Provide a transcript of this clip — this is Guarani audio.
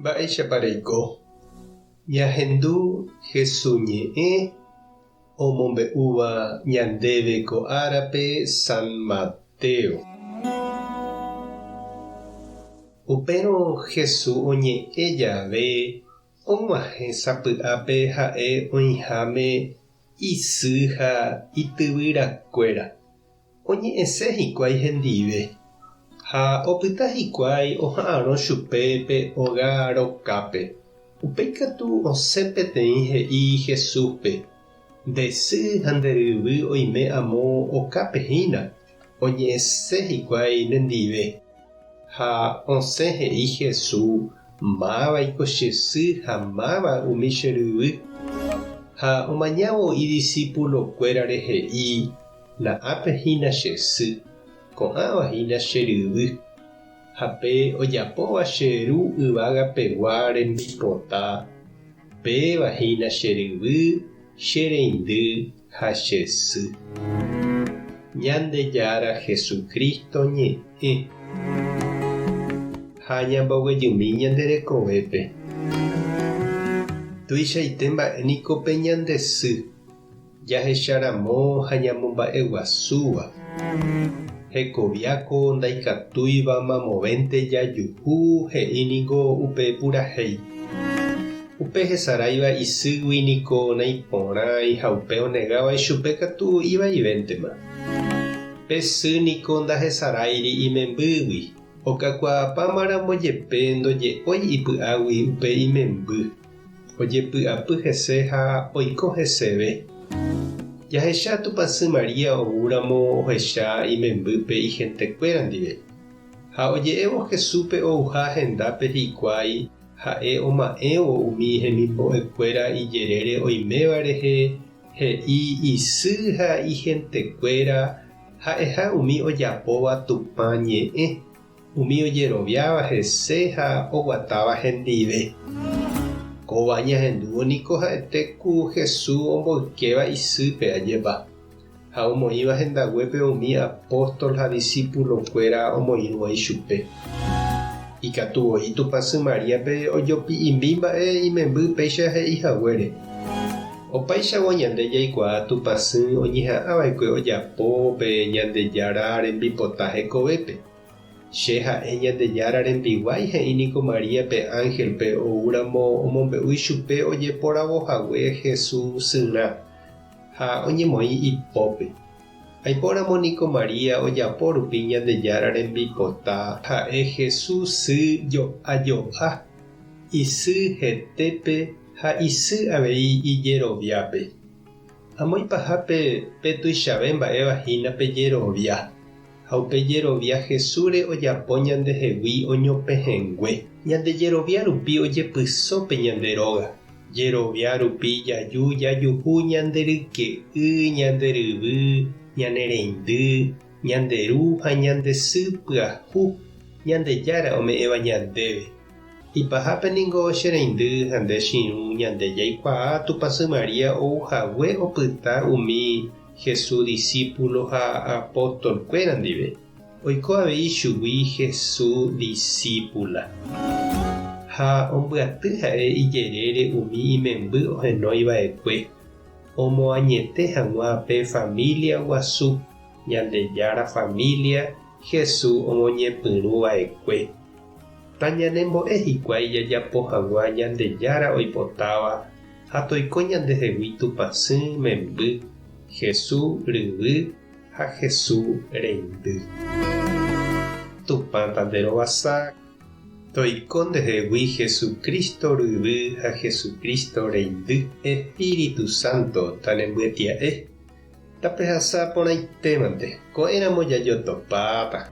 Mba'éichapa reiko? Ñahendu Hesu ñe'ẽ omombe'úva ñandéve ko árape San Mateo. Upérõ Hesu oñe'ẽ jave og̃uahẽ sapy'ápe ha'e oĩháme isy ha ityvyrakuéra. Oñe'ẽse hikuái hendive, ha opyta hikuái oha'arõ chupe pe óga rokápe. Upéi katu osẽ peteĩ he'i Jesúspe, Nde sy ha nde ryvy oime amo okápe hína, oñe'ẽse hikuái nendive. Ha osẽ he'i Jesús, Mávaiko che sy ha máva umi che ryvy? Ha omañávo idisípulokuérare he'i, Na'ápe hína che sy, ko'ãva hína che ryvy, ha pe ojapóva che Ru yvága pegua rembipota, péva hína che ryvy, che reindy ha che sy. Ñandejára Jesucristo ñe'ẽ. Ha ñamboguejymi ñande rekovépe. Tuichaite mba'e niko pe ñande sy. Jahecharamo ha ñamomba'eguasúva. Hekoviáko ndaikatúiva mamovénte jajuhu he'i niko upe purahéi. Upe hesaráiva isýgui niko naiporãi ha upe onegáva ichupe katu ivaivéntema. Pe sy niko ndahesaráiri imembýgui, okakuaapámaramo jepe ndoje'ói ipy'águi upe imemby. Ojepy'apy hese ha oiko heseve. Jahecha Tupãsy María oúramo ohecha imembýpe ihentekuéra ndive. Ha oje'évo Jesúspe ouha hendápe hikuái, ha'e oma'ẽvo umi hemimbo'ekuéra ijerére oiméva rehe, he'i isy ha ihentekuéra ha'eha umi ojapóva Tupã ñe'ẽ. Umi ojeroviáva hese ha oguatáva hendive. Kóva ñahendúvo niko ha'ete ku Jesús omboykéva isýpe, ajépa, ha omoĩva hendaguépe umi apóstol ha disípulokuéra omoirũva ichupe. Ikatu voi Tupãsy Maríape ojopi'imbi mba'e imemby péicha he'i haguére. Opáichavo ñande jaikuaa Tupãsy oñeha'ãva'ekue ojapo pe Ñandejára rembipota hekovépe. Che ha'e Ñandejára rembiguái he'i niko María pe ánhelpe oúramo omombe'u ichupe ojeporavo hague Jesús syrã ha oñemoĩ ipópe. Aipóramo niko María ojapo rupi Ñandejára rembipota ha'e Jesús sy jo'a jo'a, isy hetépe ha isy avei ijeroviápe. Amo ipahápe pe tuichave mba'éva hína pe jerovia. Ha upe jerovia Jesúsre ojapo ñandehegui oñopehẽngue. Ñande jerovia rupi ojepyso pe ñande róga. Jerovia rupi jaju jajuhu ñande ryke'y, ñande ryvy, ñane reindy, ñande ru ha ñande sy pyahu Ñandejára ome'ẽva ñandéve. Ipahápe ningo che reindy ha nde che irũ ñande jaikuaa Tupãsy María ou hague opyta umi Jesús disípulo ha apóstol-kuéra ndive, oiko avei chugui Jesús disípula. Ha ombyaty ha'e ijerére umi imemby ohenói va'ekue, omoañete hag̃ua pe família guasu, Ñandejára família Jesús omoñepyrũ va'ekue. Tañanembo'e hikuái jajapo hag̃ua Ñandejára oipotáva ha toiko ñandehegui Tupãsy memby, Jesús ryvy ha Jesús reindy. Tupã tanderovasa, toiko ndehegui Jesucristo ryvy ha Jesucristo reindy. Espíritu Santo tanembyetia'e, tapehasa porãitémante, ko'ẽramo jajotopáta.